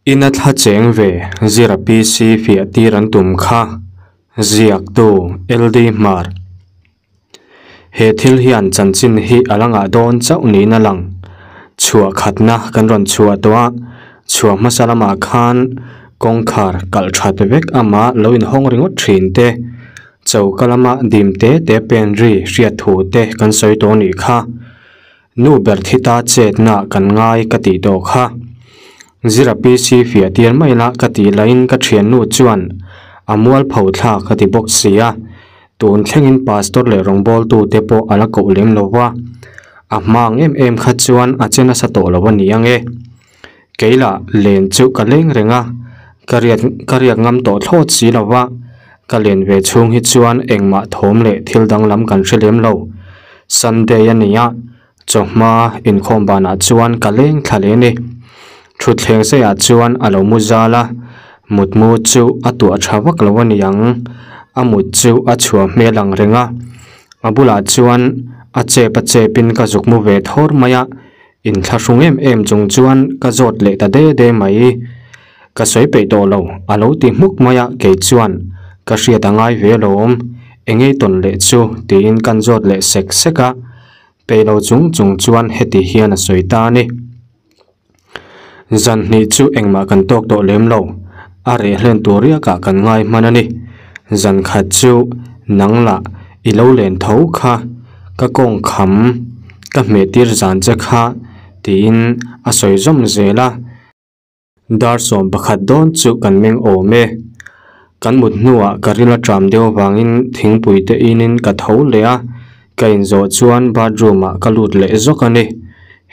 Ina thla cheng ve Zira PC fiah tir an tum kha, ziaktu LD Hmar. He thil hian chanchin hi a la ngah dawn chauh niin a lang. Chhuah khatna kan rawn chhuah tawh a, chhuah hmasa lamah khan kawngkhar kalh that vek ama lo inhawng ringawt thin te, choka lama dim te te pen ri hriat thu te kan sawi tawh nih kha. Nu ber thi ta chetna kan ngai ka tih tawh kha. Zira PC fiah tir mai la ka tih lahin ka thiannu chuan a mualpho thlak a ti bawk si a, tun thlengin pastor leh rawngbawltu te pawh a la koh lem lo va, a hmang em em kha chuan a che nasa tawh lo a ni ang e. Kei lah len chu ka leng reng a, ka riat ka riak ngam tawh thlawt si lo va, ka len ve chhung hi chuan engmah thawm leh thil danglam kan hre lem lo. Sunday a ni a, chawhma inkhawm banah chuan ka leng thla leh a ni. Thutthleng seiah chuan a lo mu zal a, mutmu chu a tuah tha vak lo a ni ang, a mut chu a chhuah hmel ang reng a, a bulah chuan a chep a chepin ka zuk mu ve thawr mai a, Inthlahrung em em chung chuan ka zawt leh ta de de mai. Ka sawi peih tawh lo, a lo ti hmuk mai a, kei chuan ka hriat a ngai ve alawm, engei tawn leh chu tiin kan zawt leh sek sek a, peih lo chung chung chuan heti hian a sawi ta a ni. Zan hnih chu engmah kan tawk tawh lem lo, a reh hlen tur riakah kan ngai hman a ni. Zan khat chu nang lah i lo len tho kha. Ka kawng kham, ka hmeh tir zan che kha tiin a sawi zawm zel a. Dar 11 dawn chu kan meng awm e. Kan mut hnuah ka ril a tram deuh avangin thingpui te inin ka tho leh a, ka inzawh chuan bathroom ah ka lut leh zawk a ni.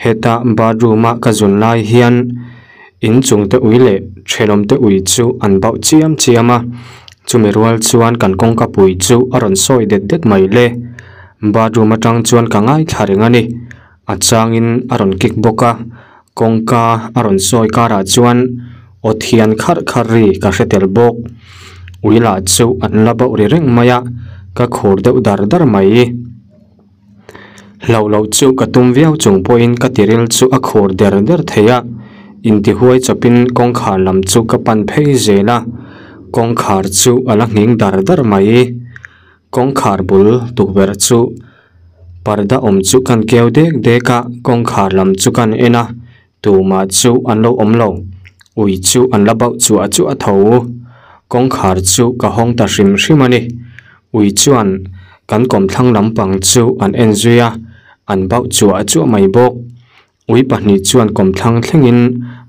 Heta bathroom a ka zun lai hian inchung te ui leh thenawm te ui chu an bauh chiam chiam a, chumi rual chuan kan kawngka pui chu a rawn sawi det det mai le. Bathroom atang chuan ka ngaithla reng a ni. A changin a rawn kick bawk a, kawngka a rawn sawi karah chuan aw thian kharh kharh ri ka hre tel bawk. Ui lah chu an la bauh ri reng mai a, ka khur deuh dar dar mai. Hlauh loh chu ka tum viau chung pawhin ka tiril chu a khur der der thei a, intihuai chawpin kawngkhar lam chu ka pan phei zel a, kawngkhar chu a la nghing dar dar mai. Kawngkhar bul tukverh chu parda awm chu kan keu dek dek a, kawngkhar lam chu kan en a, tumah chu an lo awm lo, ui chu an la bauh chuah chuah tho. Kawngkhar chu ka hawng ta hrim hrim a ni. Ui chuan kan kawmthlang lampang chu an en zui a, an bauh chuah chuah mai bawk. Ui pahnih chuan kawmthlang thlengin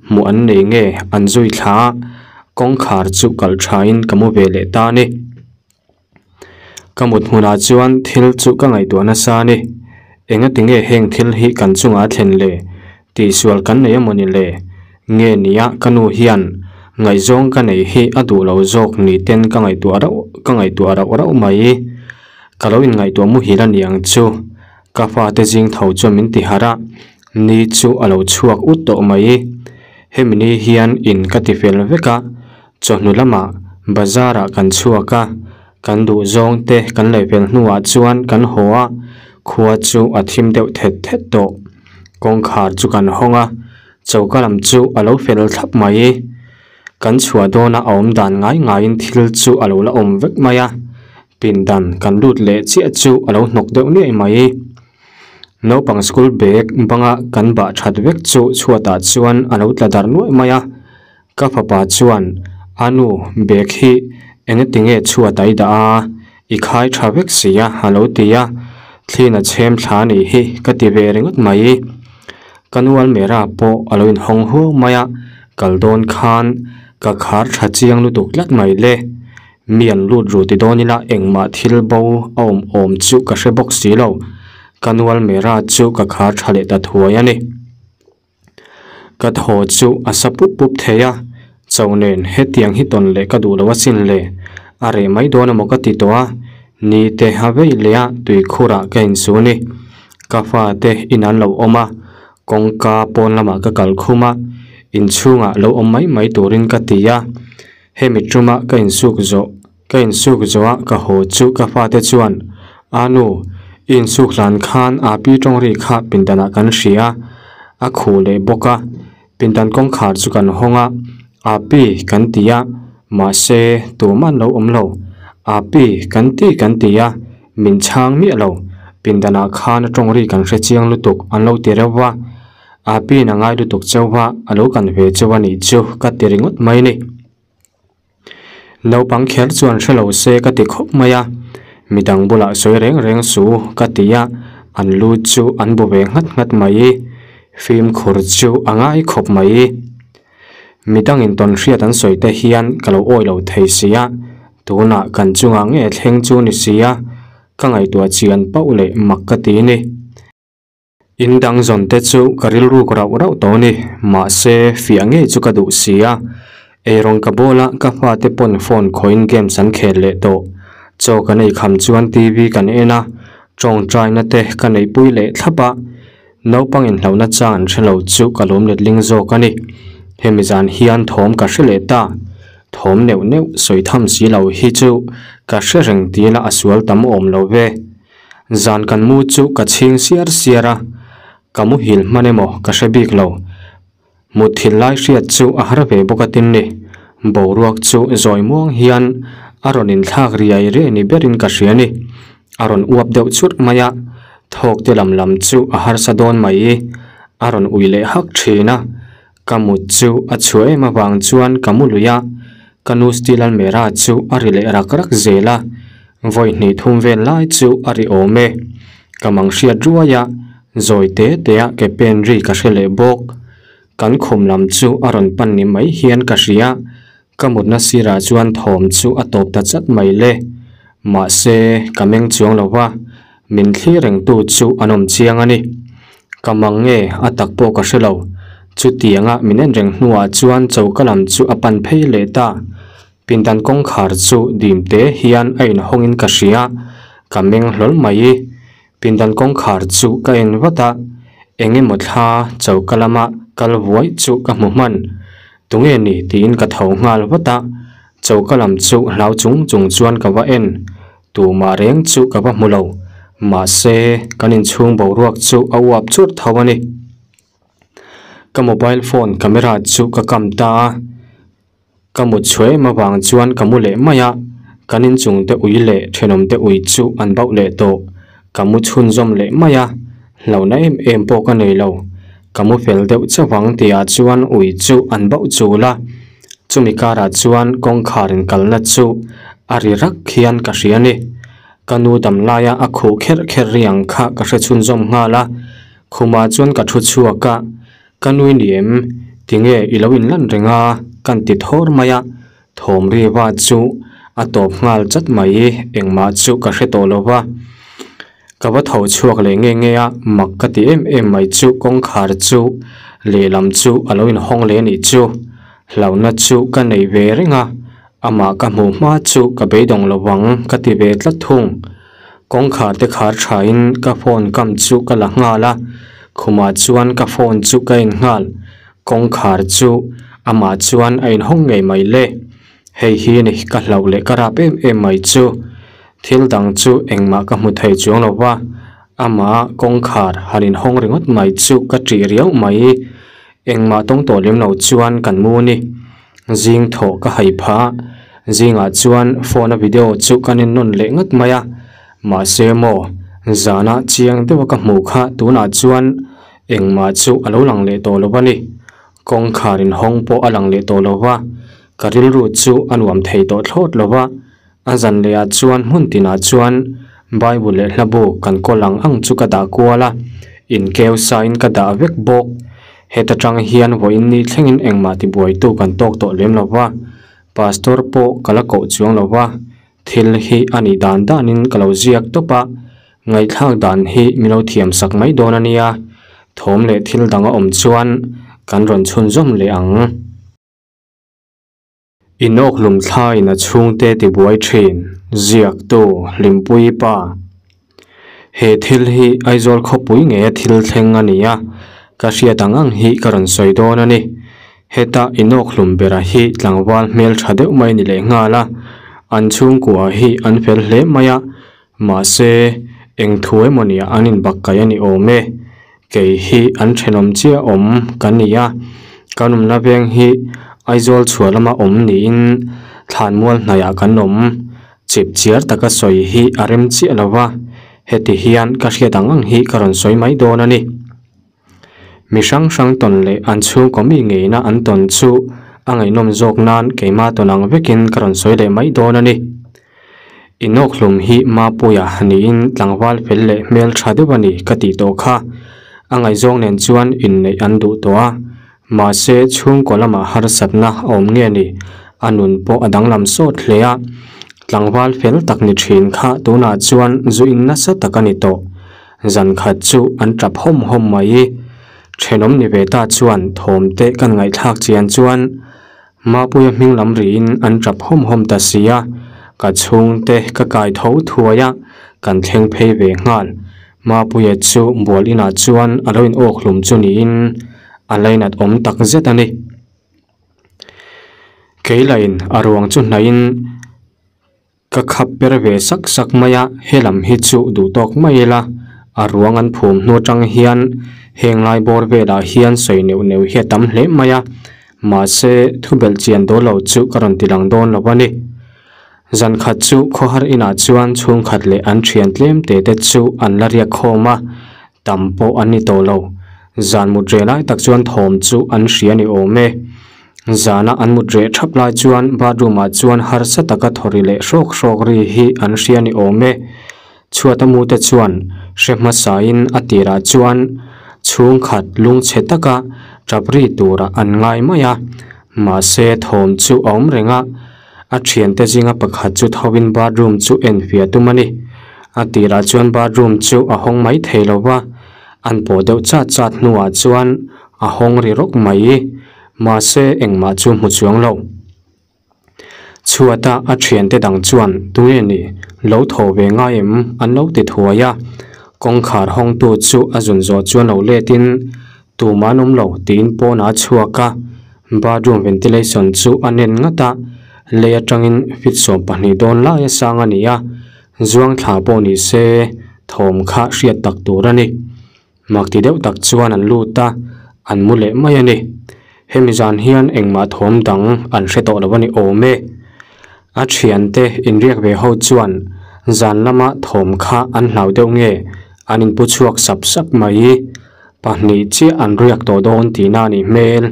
hmuh an nei nge an zui thla a, kawngkhar chu kalh thain ka mu ve leh ta a ni. Ka mut hmunah chuan thil chu ka ngaihtuah nasa a ni. Engati nge heng thil hi kan chungah a thlen le? Tihsual kan nei amawni le? Nge nia ka nu hian ngaihzawng ka neih hi a duh lo zawk ni ten ka ngaihtuah rauh ka ngaihtuah rauh rauh mai. Ka lo inngaihtuah muhil a ni ang chu. Ka fate zing tho chuan min ti harh a, ni chu a lo chhuak ut tawh mai. Hemi ni hian in ka ti fel vek a, Chawhnu lamah bazar ah kan chhuak a, kan duh zawng te kan lei fel hnuah chuan kan haw a, khua chu a thim deuh thet thet tawh. Kawngkhar chu kan hawng a, choka lam chu a lo fel thlap mai. Kan chhuah dawna a awm dan ngai ngaiin thil chu a lo la awm vek mai a, pindan kan lut leh chiah chu a lo hnawk deuh nuaih mai. Naupang school bag banga kan bah that vek chu chhuatah chuan a lo tla dar nuaih mai a. Ka fapa chuan, A nu, bag hi engatinge chhuat a i dah a, i khai tha vek si a, a lo ti a. Thlin a chhem thla a nih hi ka ti ve ringawt mai. Ka nu Almera pawh a lo inhawng huau mai a, kal dawn khan ka khar tha chiang lutuk tlat mai le. Mi an lut ru ti dawn ila engmah thil bo a awm awm chu ka hre bawk si lo. Ka nu Almera chu ka khar tha leh ta thuai a ni. Ka thaw chu a sa pup pup thei a, cho nen hetiang hi tawn leh ka duh lo asin le, a reh mai dawn emaw ka ti tawh a, ni te ha vei leh a tuikhurah ka insu a ni. Ka fate in an lo awm a, kawngka pawn lamah ka kal khum a, inchhungah lo awm mai mai turin ka ti a, hemi tuma ka insuk zawh Ka insuk zawh a ka haw chu ka fate chuan, A nu, i insuk hlan khan a pi tawng ri kha pindanah kan hria a, a khuh leh bawk a. Pindan kawngkhar chu kan hawng a, Api kan ti a, mahse tumah an lo awm lo. Api kan ti kan ti a, min chhang miah lo. Pindanah khan a tawng ri kan hre chiang lutuk an lo ti reuh va. Apiin a ngai lutuk chauh va, a lo kan ve chauh a nih chu ka ti ringawt mai a ni. Naupang kher chuan hre lo se ka ti khawp mai a, midang bulah sawi reng reng su ka ti a, an lu chu an bu ve nghat nghat mai. Fimkhur chu a ngai khawp mai. Midangin tawn hriat an sawi te hian ka lo awi lo thei si a, tunah kan chungah nge thleng chu ni si a, ka ngaihtuah chian pauh leh mak ka ti ni. In dang zawn te chu ka rilruk rauh rauh tawh a ni, mahse fiah ngei chu ka duh si a. Eirawng ka bawl a, ka fate pawn phone khawiin games an khel leh tawh. Chaw kan ei kham chuan TV kan en a, tawngtaina te ka neihpui leh thlap a. Naupang inhlauhna chang an hre lo chu ka lawm letling zawk a ni. Hemi zan hian thawm ka hre leh ta. Thawm neuh neuh sawi tham si lo hi chu ka hre reng tila a sual tam awm lo ve. Zan kan mu chu ka chhing siar siar a, ka muhil hman emaw ka hre bik lo. Mutthil lai hriat chu a har ve bawk a tin ni. Boruak chu zawi muang hian a rawn inthlak riai riai ni berin ka hria ni. A rawn uap deuh churh mai a, thawk te lam lam chu a harsa dawn mai. A rawn ui leh hak thin a, ka mut chu a chhuah em avang chuan ka mu lui a, ka nu steel almera chu a ri leh rak rak zel a. Vawi hnih thum vel lai chu a ri awm e. Ka mang hriat ruai a, zawi te te a ke pen ri ka hre leh bawk. Kan khum lam chu a rawn pan ni mai hian ka hria, ka mutna sirah chuan thawm chu a tawp ta chat mai le. Mahse, ka meng chuang lo va, min thlir rengtu chu an awm chiang a ni. Ka mang nge a tak pawh ka hre lo. Chutianga min en reng hnuah chuan choka lam chu a pan phei leh ta. Pindan kawngkhar chu dim te hian a inhawngin ka hria, ka meng hlawl mai. Pindan kawngkhar chu ka en vat a, eng emaw thla choka lama kal vuai chu ka hmu hman. Tunge ni tiin ka tho nghal vat a, choka lam chu hlau chung chung chuan ka va en. Tumah reng chu ka va hmu lo, mahse kan inchhung boruak chu a uap churh tho a ni. Ka mobile phone camera chu ka kam ta a. Ka mut chhuah em avang chuan ka mu leh mai a, kan inchung te ui leh thenawm te ui chu an bauh leh tawh. Ka mu chhunzawm leh mai a, hlauhna em em pawh ka nei lo. Ka mu fel deuh chauh ang tihah chuan ui chu an bauh chul a, chumi karah chuan kawngkhar inkalna chu a ri rak hian ka hria a ni. Ka nu dam laia a khuh kherh kherh ri ang kha ka hre chhunzawm nghal a, khumah chuan ka thu chhuak a. Ka nui ni em? Tinge i lo inlan reng a? Kan ti thawr mai a, thawm ri va chu a tawp nghal chat mai, engmah chu ka hre tawh lo va. Ka va tho chhuak leh nge nge a, mak ka ti em em mai chu kawngkhar chu lehlam chu a lo inhawng leh anih chu. Hlauhna chu ka nei ve reng a, amah ka hmuh hma chu ka beidawng lo vang ka ti ve tlat thung. Kawngkhar te khar thain ka phone kam chu ka la nghal a, khumah chuan ka phone chu ka en nghal. Kawngkhar chu amah chuan a inhawng ngei mai le. Hei hi ni ka hlauh leh ka rap em em mai chu. Thil dang chu engmah ka hmu thei chuang lo va, amah kawngkhar han inhawng ringawt mai chu ka ṭih riau mai. Engmah tawng tawh lem lo chuan kan mu ni. Zing thawh ka hai phah. Zingah chuan phone a video chu kan en nawn leh ngat mai a. Mahse maw, zana chiang deuha ka hmuh kha tunah chuan engmah chu a lo lang leh tawh lo a ni. Kawngkhar inhawng pawh a lang leh tawh lo va, ka rilru chu a nuam thei tawh thlawt lo va. A zan lehah chuan hmun tinah chuan Bible leh hlabu kan kawl ang ang chu ka dah kual a, inkeu sain ka dah vek bawk. Heta tang hian vawiin ni thlengin engmah tibuaitu kan tawk tawh lem lo va, Pastor pawh ka la koh chuang lo va, thil hi a nih dan danin ka lo ziak tawp a, ngaihthlak dan hi min lo thiam sak mai dawn a nia, thawm leh thil dang a awm chuan kan rawn chhunzawm leh ang. Inawkhlum thlaiin a chhungte tibuai thin, ziaktu Hlimpuii pa. He thil hi Aizawl khawpui ngeia thil thleng a ni a, ka hriat ang ang hi ka rawn sawi dawn a ni. Heta inawkhlum bera hi tlangval hmel tha deuh mai ni leh nghal a, an chhungkua hi an fel hle mai a, mahse eng thu emaw nia an inbakkaih a ni awm e. Kei hi an thenawm chiah awm ka ni a, kan awmna veng hi Aizawl chhuah lama awm niin thlanmual hnaihah kan awm. Chip chiar taka sawi hi a rem chiah lo va, heti hian ka hriat ang ang hi ka rawn sawi mai dawn a ni. Mi hrang hrang tawn leh an chhungkaw mi ngeina an tawn chu a ngaihnawm zawk nan keimah tawn ang vekin ka rawn sawi leh mai dawn a ni. Inawkhlum hi Mapuia niin tlangval fel leh hmel tha deuh a ni ka tih tawh kha. A ngaihzawng nen chuan inneih an duh tawh a, mahse chhungkaw lamah harsatna a awm nge ni, a nun pawh a danglam sawt hle a. Tlangval fel tak ni thin kha tunah chuan zu in nasa tak a ni tawh. Zan khat chu an tap hawm hawm mai. Thenawm ni ve ta chuan thawm te kan ngaihthlak chian chuan Mapuia hming lam riin an tap hawm hawm ta si a, ka chhungte ka kai tho thuai a, kan thleng phei ve nghal. Mapuia chu bual inah chuan a lo in awk hlum chu niin a lainat awm tak zet a ni. Kei lain a ruang chu hnaihin Ka khap per ve sak sak mai a, helam hi chu duh tawk mai ila, a ruang an phum hnu atang hian heng lai bawr velah hian sawi neuh neuh hi a tam hle mai a, mahse thu belh chian dawn lo chu ka rawn ti lang dawn lo a ni. Zan khat chu khawhar inah chuan chhungkhat leh an thian tlem te te chu an la riak khawm a, tam pawh an ni tawh lo. Zan mut reh lai tak chuan thawm chu an hria ni awm e. Zana an mut reh thap lai chuan bathroom ah chuan harsa taka thaw ri leh hrawk hrawk ri hi an hria ni awm e. Chhuata mu te chuan hre hmasain a tirah chuan chhungkhat lungchhe taka tap ri turah an ngai mai a. Mahse thawm chu a awm reng a, a thiante zinga pakhat chu thovin bathroom chu enfiah tum a ni. A tirah chuan bathroom chu a hawng mai thei lo va, an pawh deuh chat chat hnuah chuan a hawng ri rawk mai. Mahse engmah chu hmu chuang lo. Chhuata a thiante dang chuan tunge ni lo thaw ve ngai em an lo ti thuai a, kawngkhar hawngtu chu a zun zawh chuan lo letin tumah an awm lo tiin pawnah a chhuak a, bathroom ventilation chu a nen ngat a, lei atangin feet 12 dawn lai a sang a ni a, zuang thla pawh ni se thawm kha hriat tak tur a ni. Mak ti deuh tak chuan an lut a, an mu leh mai a ni. Hemi zan hian engmah thawm dang an hre tawh lo a ni awm e. A thiante inriak ve ho chuan zan lama thawm kha an hlau deuh nge an inpu chhuak sap sap mai. Pahnih chiah an riak tawh dawn tihna a nih hmel.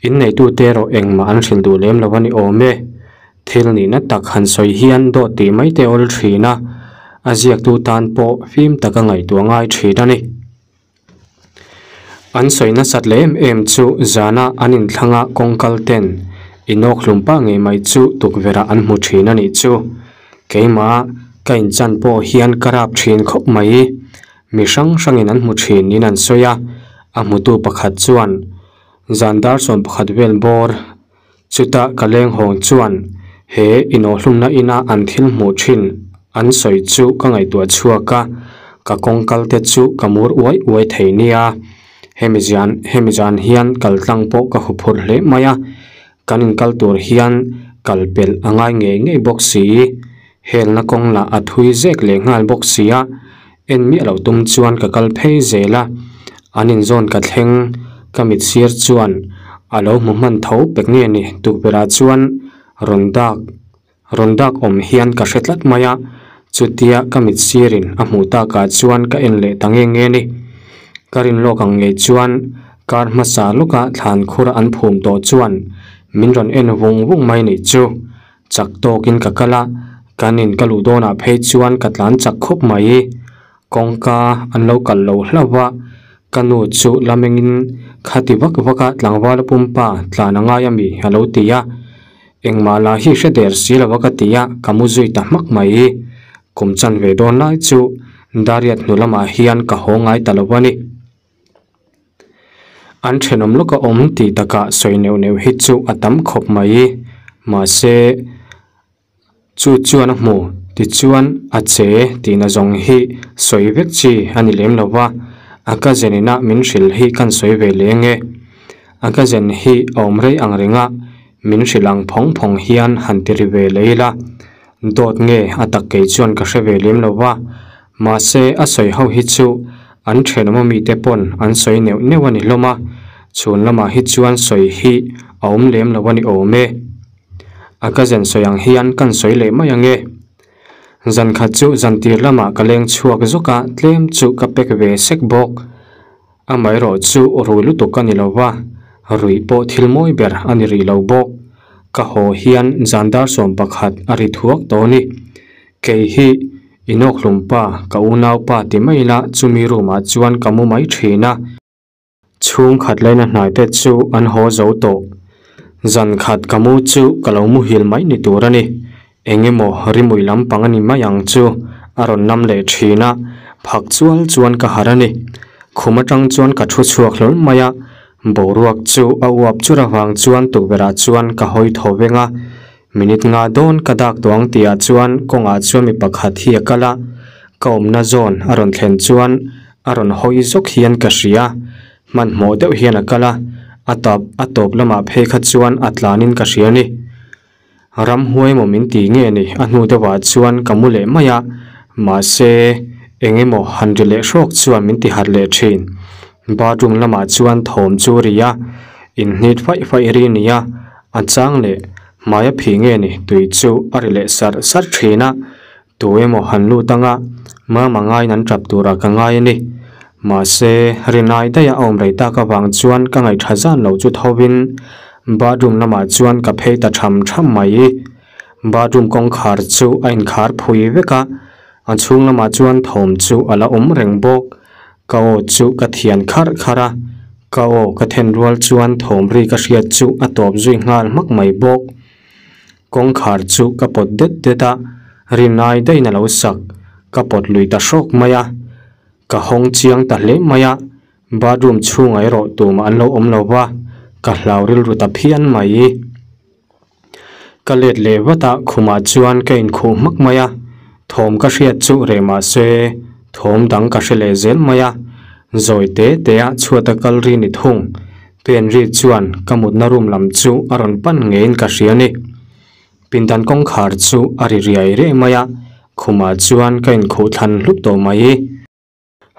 Inneitute erawh engmah an hrilh duh lem lo a ni awm e. Thil nihna tak han sawi hian dawt tih mai te awl thin a, a ziaktu tan pawh fim taka ngaihtuah ngai thin a ni. An sawi nasat leh em em chu zana an inthlanga kawngkal ten inawk hlum pah ngei mai chu tukverhah an hmu thin a nih chu. Keimah ka inchan pawh hian ka rap thin khawp mai. Mi hrang hrangin an hmu thin niin an sawi a, a hmutu pakhat chuan zan dar 11 vel bawr Chutah ka leng hawng chuan he inawhhlumna ina an thil hmuh thin an sawi chu ka ngaihtuah chhuak a, ka kawng kal te chu ka mur uai uai thei nia. Hemi zan hemi zan hian kal tlang pawh ka huphurh hle mai a, kan inkal tur hian kal pelh a ngai ngei ngei bawk si. Helna kawng lah a thui zek leh nghal bawk si a, en miah loh tum chuan ka kal phei zel a, an inzawn ka thleng ka mit sir chuan a lo hmu hman tho pek nge ni tukverh ah chuan rawn dak rawn dak awm hian ka hre tlat mai a, chutia ka mit sirin a hmuh takah chuan ka en leh ta nge nge ni. Ka rin lawk ang ngei chuan kar hmasa lawka thlan khur an phum tawh chuan min rawn en vung vung mai nih chu. Chak tawkin ka kal a, kan in ka luh dawnah phei chuan ka tlan chak khawp mai. Kawngka an lo kal lo hlauh va, ka nu chu la mengin khati vak vak a tlangval pumpa tlan a ngai ami a lo ti a. Engmah lah hi hre der si lo a ka ti a, ka mu zui ta hmak mai. Kum chanve dawn lai chu Dariat hnu lamah hian ka haw ngai ta lo a ni. An thenawm lawk a awm tih takah sawi neuh neuh hi chu a tam khawp mai. Mahse, chu chuan a hmu tichuan a che tihna zawng hi sawi vek chi a ni lem lo va, a cousin ina min hrilh hi kan sawi ve leng e. A cousin hi a awm rei ang reng a, min hrilh ang phawng phawng hian han ti ri ve leh ila. Dawt nge a tak kei chuan ka hre ve lem lo va, Mahse, a sawi ho hi chu an thenawm ami te pawn an sawi neuh neuh a ni hlawm a, chhun lamah hi chuan sawi hi a awm lem lo a ni awm e. A cousin sawi ang hian kan sawi leh mai ang e. Zan khat chu zan tir lamah ka leng chhuak zawk a, tlem chu ka pack ve sek bawk. Amaherawh chu rui lutuk ka ni lo va, ruih pawh thil mawi ber a ni rih lo bawk. Ka haw hian zan dar 11 a ri thuak tawh a ni. Kei hi inawkhlum pa, ka unaupa ti mai ila chumi room ah chuan ka mu mai thin a. Chhungkhat laina hnai te chu an haw zo tawh. Zan khat ka mu chu ka lo muhil mai ni tur a ni. Eng emaw rimui lampang a ni mai ang chu a rawn nam leh thin a, phak chual chuan ka harh a ni. Khum atang chuan ka thu chhuak hlawl mai a, boruak chu a uap chur avang chuan tukverh ah chuan ka hawi thaw veng a. Minute nga dawn ka dak tawh ang tih ah chuan kawngah chuan mi pakhat hi a kal a, ka awmna zawn a rawn thlen chuan a rawn hawi zawk hian ka hria. Hmanhmawh deuh hian a kal a, a tap a tawp lamah phei kha chuan a tlanin ka hria a ni. Ramhuai emaw min ti nge ni a hnu deuhah chuan ka mu leh mai a, mahse eng emaw han ri leh hrawk chuan min ti harh leh thin. Bathroom lamah chuan thawm chu a ri a, inhnit faih faih ri nia a chang leh hmaia phih nge ni tui chu a ri leh sarh sarh thin a, Tu emaw han lut anga mama ngaiin an tap turah ka ngai a ni. Mahse, rinai daih a awm rei tak avang chuan ka ngaihṭha zan lo chu thovin bathroom lamah chuan ka phei ta ṭham ṭham mai. Bathroom kawngkhar chu a inkhar phui vek a, a chhung lamah chuan thawm chu a la awm reng bawk. Ka aw chu ka thian kharh kharh a, ka aw ka then rual chuan thawm ri ka hriat chu a tawp zui nghal hmak mai bawk. Kawngkhar chu ka pawt det det a, rinai daih in a lo sak, ka pawt lui ta hrawk mai a. Ka hawng chiang ta hle mai a, bathroom chhungah erawh tumah an lo awm lo va, ka hlau rilru ta phian mai. Ka let leh vat a, khumah chuan ka inkhuh hmak mai a, thawm ka hriat chu reh mah se thawm dang ka hre leh zel mai a, zawi te te a chhuata kal ri ni thung. Pen ri chuan ka mutna room lam chu a rawn pan ngeiin ka hria a ni. Pindan kawngkhar chu a ri riai riai mai a, khumah chuan ka inkhuh thlan hlup tawh mai.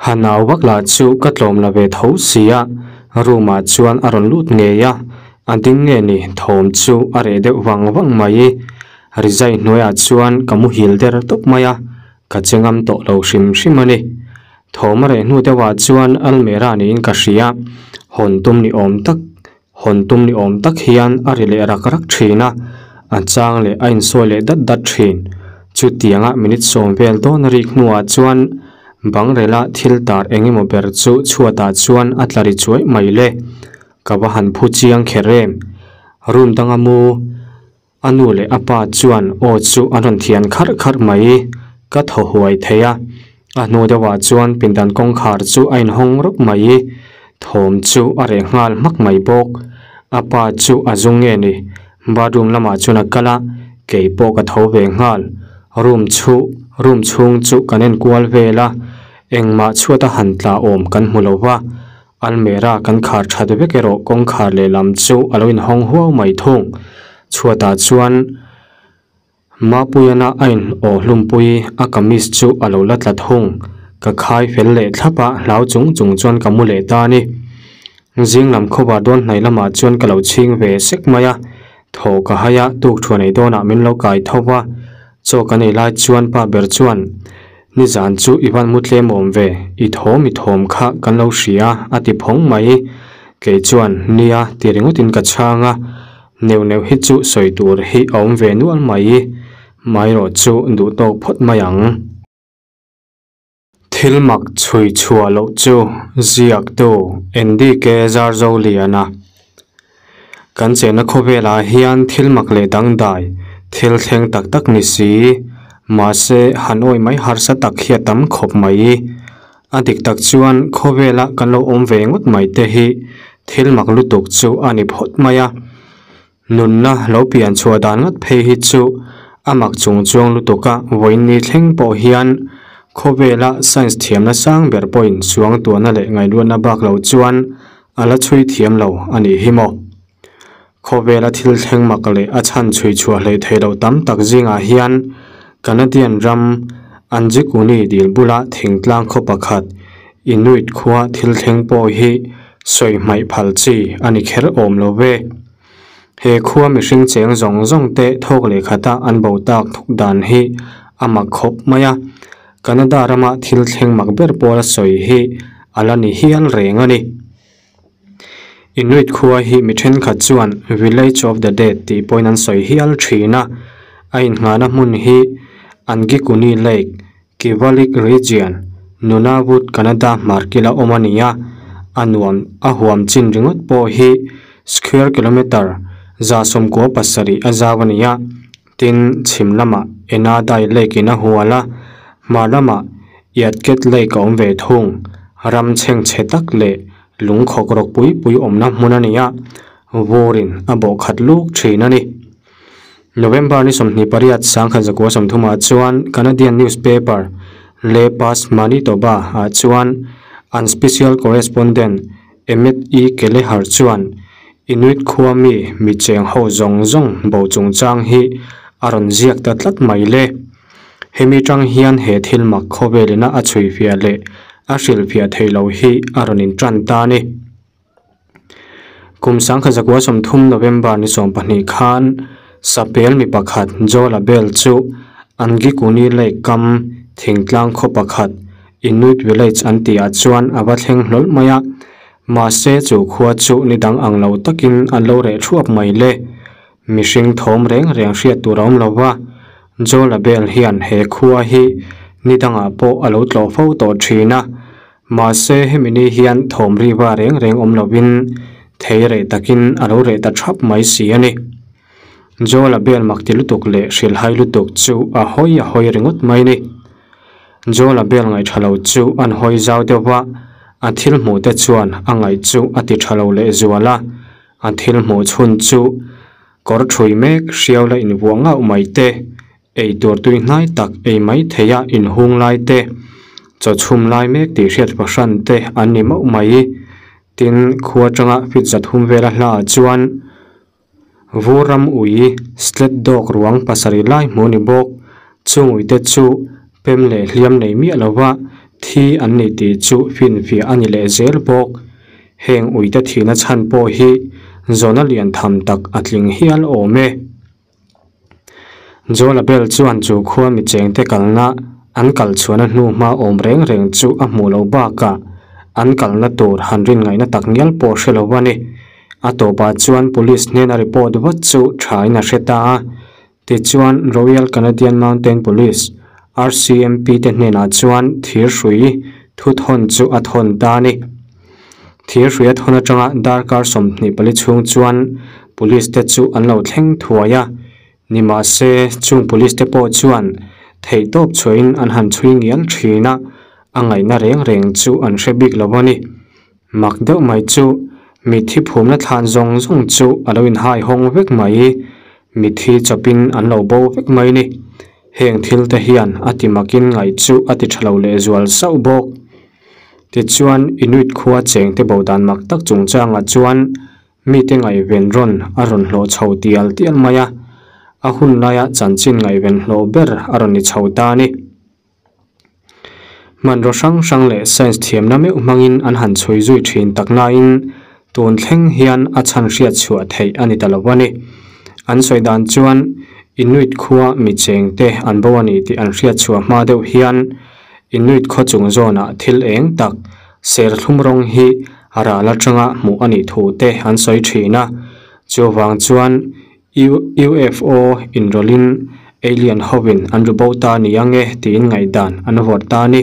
Ha nau vak lah chu ka tlawm la ve tho si a, room ah chuan a rawn lut ngei a, a ding nge ni thawm chu a reh deuh vang vang mai. Rizai hnuaiah chuan ka muhil der tawp mai a, ka che ngam tawh lo hrim hrim a ni. Thawm a reh hnu deuhah chuan almera niin ka hria, hawn tum ni awm tak, hawn tum ni awm tak hian a ri leh rak rak thin a, a chang leh a insawi leh dat dat thin. Chutianga minute sawm vel dawn a rik hnuah chuan bangrela thil tar eng emaw ber chu chhuatah chuan a tla ri chuai mai le. Ka va han phu chiang kher em. Room danga mu. A nu leh a pa chuan aw chu an rawn thian kharh kharh mai. Ka thaw huai thei a. A hnu deuhah chuan pindan kawngkhar chu a inhawng rawp mai. Thawm chu a reh nghal hmak mai bawk. A pa chu a zu nge ni? Bathroom lamah chuan a kal a, kei pawh ka tho ve nghal. Room chu room chhung chu kan en kual vel a, engmah chhuat a han tla awm kan hmu lo va. Almera kan khar that vek erawh kawngkhar lehlam chu a lo inhawng huau mai thung. Chhuatah chuan Mapuiana a in aw hlumpui a kamis chu a lo la tla thung. Ka khai fel leh thlap a, hlau chung chung chuan ka mu leh ta a ni. Zing lam khawvar dawn hnaih lamah chuan ka lo chhing ve sek mai a, thaw ka hai a, tukṭhuan ei dawnah min lo kai tho va. Chaw kan ei lai chuan pa ber chuan, Nizan chu i van mu tlem awm ve, i thawm i thawm kha kan lo hria a ti phawng mai. Kei chuan, Nia ti ringawtin ka chhang a, neuh neuh hi chu sawi tur hi a awm ve nual mai. Maherawh chu duh tawk phawt mai ang. Thil mak chhui chhuah loh chu ziaktu NDK Zarzoliana. Kan chenna khawvelah hian thil mak leh dangdai, thil thleng tak tak ni si. Mahse, han awih mai harsa tak hi a tam khawp mai. A dik tak chuan khawvela kan lo awm ve ngawt mai te hi thil mak lutuk chu a ni phawt mai a. Nunna lo pian chhuah dan ngat phei hi chu a mak chung chuang lutuk a, vawiin ni thleng pawh hian khawvela science thiamna sang ber pawhin suangtuahna leh ngaihluatna bak lo chuan a la chhui thiam lo a nih hi maw? Khawvela thil thleng mak leh a chhan chhui chhuah hleih theih loh tam tak zingah hian Canadian ram Anjikuni dil bula thingtlang khaw pakhat Inuit khua thil thleng pawh hi sawi hmaih phal chi a ni kher awm lo ve. He khua mihring cheng zawng zawng te thawk leh khata an bo tak thuk dan hi a mak khawp mai a, Canada rama thil thleng mak ber pawla sawi hi a la ni hial reng a ni. Inuit khua hi mi thenkhat chuan Village of the Dead tih pawhin an sawi hial thin a, a inngahna hmun hi Angikuni Lake, Kivalliq Region, Nunavut, Canada hmar kila awm a ni a, a nuam a huam chin ringawt pawh hi square kilometre 97 a zau a ni a, tin chhim lamah Ennadai Lake in a hual a, hmar lamah Yatket Lake a awm ve thung, ram chhengchhe tak leh lung khawk rawk pui pui awmna hmun a ni a, vurin a bawh khat luk thin a ni. November ni 28 1930 ah chuan Canadian newspaper Le Pas Manitoba ah chuan an special correspondent Emmett E. Kelleher chuan Inuit khua mi mi cheng ho zawng zawng bo chungchang hi a rawn ziak ta tlat mai le. Hemi tang hian he thil mak khawvelina a chhuifiah leh a hrilhfiah thei lo hi a rawn intan ta a ni. Kum 1930 November ni 12 khan Sapel mi pakhat Joe Labelle chu Angikuni Lake kam thingtlang khaw pakhat Inuit Village an tihah chuan a va thleng hlawl mai a, mahse chu khua chu ni dang ang lo takin an lo reh thuap mai le. Mihring thawm reng reng hriat tur a awm lo va, Joe Labelle hian he khua hi ni dangah pawh a lo tlawh fo tawh thin a, mahse hemi ni hian thawm ri va reng reng awm lovin thei reh takin a lo reh ta thap mai si a ni. Joe Labelle mak ti lutuk leh hrilhhai lutuk chu a hawi a hawi ringawt mai ni. Joe Labelle ngaih tha lo chu an hawi zau deuh va, a thil hmuh te chuan a ngaih chu a ti tha lo leh zual a, a thil hmuh chhun chu kawr thui mek hriau la invuah ngauh mai te, ei tur tui hnai tak ei mai theia inhung lai te, chaw chhum lai mek tih hriat fahran te an ni mauh mai. Tin, khua tanga feet 300 vela hla ah chuan vur ram ui sled dog ruang pasarih lai hmuh a ni bawk. Chung ui te chu pem leh hliam nei miah lova thi an ni tih chu finfiah a ni leh zel bawk. Heng ui te thihna chhan pawh hi zawhna lian tham tak a tling hial awm e. Joe Labelle chuan chu khua mi cheng te kalna an kal chhuahna hnu hma awm reng reng chu a hmuh loh bakah an kalna tur han rin ngaihna tak ngial pawh hre lo a ni. A tawpah chuan police hnena report vat chu thain a hre ta a. Tichuan Royal Canadian Mountain Police, RCMP, te hnenah chuan thirhrui thu thawn chu a thawn ta a ni. Thirhrui a thawn atanga darkar 24 chhung chuan police te chu an lo thleng thuai a. Nimahse chung police te pawh chuan theihtawp chhuahin an han chhui ngial thin a, a ngaihna reng reng chu an hre bik lo a ni. Mak deuh mai chu mitthi phumna thlan zawng zawng chu a lo inhai hawng vek mai, mitthi chawpin an lo bo vek mai ni. Heng thil te hian a ti makin ngaih chu a ti tha lo lehzual sauh bawk. Tichuan Inuit khua cheng te bo dan mak tak chungchangah chuan mite ngaihven rawn a rawn hlawh chho tial tial mai a, a hun laia chanchin ngaihven hlawh ber a rawn ni chho ta a ni. Hmanraw hrang hrang leh science thiamna meuh hmangin an han chhui zui thin tak nain tun thleng hian a chhan hriat chhuah theih a ni ta lo a ni. An sawi dan chuan Inuit khua mi cheng te an bo a ni tih an hriat chhuah hma deuh hian Inuit khaw chung zawnah thil eng tak serthlum rawng hi ral atanga hmuh a nih thu te an sawi thin a. Chuvang chuan UFO inrawlhin alien hovin an ru bo ta ni ang e tiin ngaihdan an vawrh ta a ni.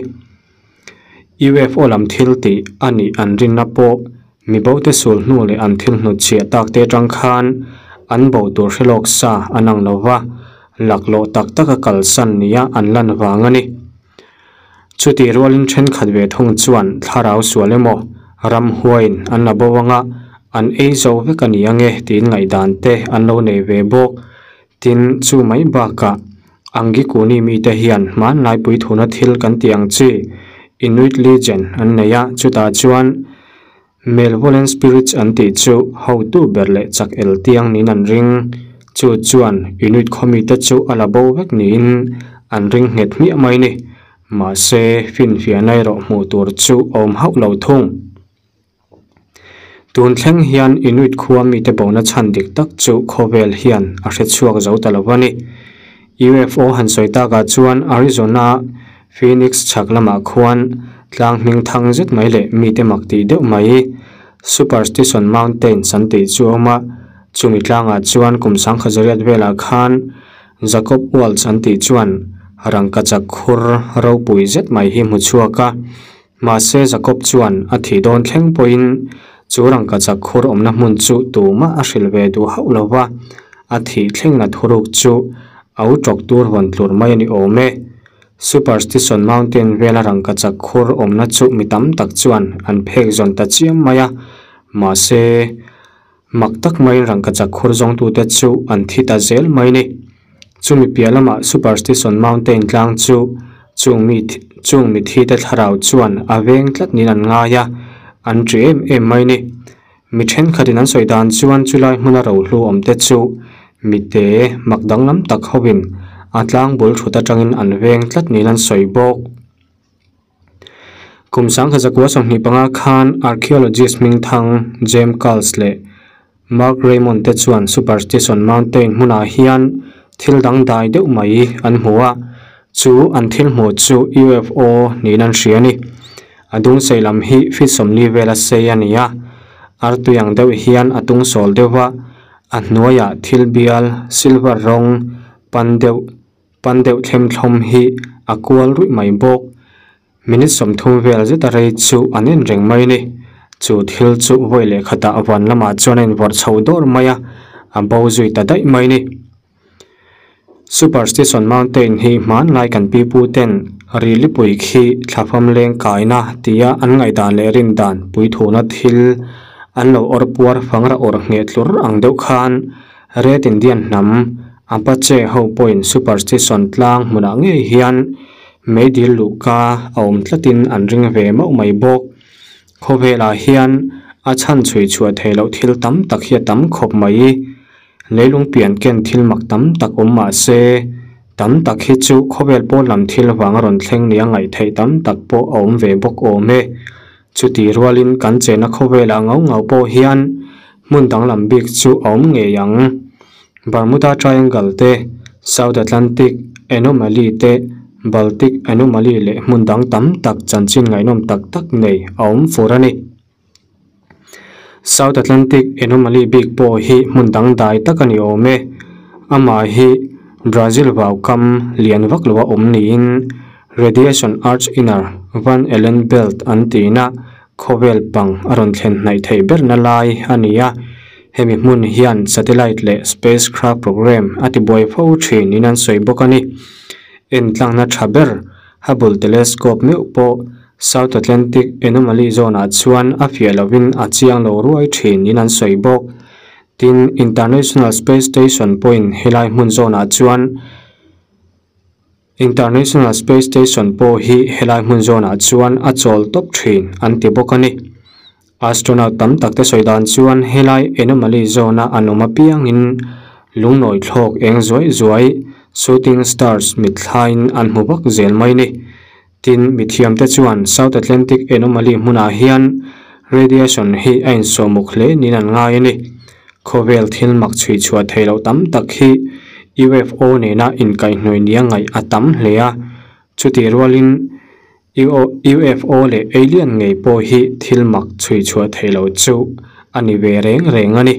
UFO lam thil tih a nih an rinna pawh mi bo te sul hnu leh an thil hnutchhiah tak te atang khan an bo tur hre lawk sa an ang lo va, laklawh tak taka kalsan nia an lan vang a ni. Chutih rualin thenkhat ve thung chuan thlarau sual emaw ram huaiin an la bo anga an ei zo vek a ni ang e tiin ngaihdan te an lo nei ve bawk. Tin, chu mai bakah Angikuni mite hian hmanlai puithuna thil kan tih ang chi Inuit legend an nei a, chutah chuan Malevolent spirits an tih chu hotu ber leh chak el tiang niin an ring. Chu chuan Inuit khaw mite chu a la bo vek niin an ring nghet hmiah mai ni. Mahse, finfiahna erawh hmuh tur chu a awm hauh lo thung. Tun thleng hian Inuit khua mite bona chhan dik tak chu khawvel hian a hre chhuak zo ta lo a ni. UFO han sawi takah chuan Arizona Phoenix chhak lamah khuan tlang hming thang zet mai leh mite mak tih deuh mai Superstition Mountains an tih chu a awm a, chumi tlangah chuan kum sangkhat zariat velah khan Jacob Waltz an tih chuan rangkachak khur ropui zet mai hi hmu chhuak a. Mahse Jacob chuan a thih dawn thleng pawhin chu rangkachak khur awmna hmun chu tumah a hrilh ve duh hauh lo va, a thih thlengna thuruk chu a u tawk tur vawn tlur mai a ni awm e. Superstition Mountain vela rangkachak khur awmna chu mi tam tak chuan an phek zawn ta chiam mai a, mahse Mak tak maiin rangkachak khur zawngtute chu an thi ta zel mai ni. Chumi piah lamah Superstition Mountain tlang chu chung mi chung mithite thlarau chuan a veng tlat niin an ngai a, an ṭi em em mai ni. Mi thenkhatin an sawi dan chuan chulai hmuna rohlu awmte chu mite mak danglam tak hovin a tlang bul thut atangin an veng tlat niin an sawi bawk. Kum 1925 khan archaeologist hmingthang James Cals leh Mark Raymond te chuan Superstition Mountain hmunah hian thil dangdai deuh mai an hmu a, chu an thil hmuh chu UFO niin an hria a ni. A dung sei lam hi feet 40 vela sei a ni a, artui ang deuh hian a tung sawl deuh a, a hnuaiah thil bial silver rawng pan deuh Pan deuh thlem thlawm hi a kual ruih mai bawk. Minute 30 vel zet a rei chu an en reng mai a ni. Chu thil chu vawi leh khatah van lamah chuan a invawrh chho dawr mai a, a bo zui ta daih mai a ni. Superstition Mountain hi hmanlai kan pipu ten Rilipui khi thlafam leng kaina tia an ngaihdan leh rindan puithuna thil an lo awr puar fangra awr ngheh tlur ang deuh khan Red Indian hnam Apache ho pawhin superstition tlang hmunah ngei hian meidil luhka a awm tlatin an ring ve mauh mai bawk. Khawvelah hian a chhan chhui chhuah theih loh thil tam tak hi a tam khawp mai. Leilung pian ken thil mak tam tak awm mah se, tam tak hi chu khawvel pawn lam thil vang a rawn thleng nia ngaih theih tam tak pawh a awm ve bawk awm e. Chuti rualin kan chenna khawvelah ngau ngau pawh hian hmun danglam bik chu a awm ngei ang. Bermuda Triangle te, South Atlantic Anomaly te, Baltic Anomaly leh hmun dang tam tak chanchin ngaihnawm tak tak nei a awm fur a ni. South Atlantic Anomaly bik pawh hi hmun dangdai tak a ni awm e. Amah hi Brazil vaukam lian vak loa awm niin Radiation Arch Inner Van Allen Belt an tihna khawvel pang a rawn thlen hnaih theih berna lai a ni a. Hemi hmun hian satellite leh spacecraft program a tibuai fo thin in an sawi bawk a ni. Entlangna tha ber Hubble Telescope meuh pawh South Atlantic Anomaly Zone-ah chuan a fiah lovin a chiang lo ruai thin in an sawi bawk. Tin, International Space Station pawhin helai hmun zawnah chuan International Space Station pawh hi helai hmun zawnah chuan a chawl tawp thin an ti bawk a ni. Astronaut tam tak te sawi dan chuan helai anomaly zone-a an awm apiangin lungnawi thlawk eng zuai zuai, shooting stars, mitthlaiin an hmu vak zel mai ni. Tin, mithiamte chuan South Atlantic anomaly hmunah hian radiation hi a insawhmuk hle niin an ngai a ni. Khawvel thil mak chhui chhuah theih loh tam tak hi UFO nena inkaihhnawih nia ngaih a tam hle a, chutih rualin UFO leh alien ngei pawh hi thil mak chhui chhuah theih loh chu a ni ve reng reng a ni.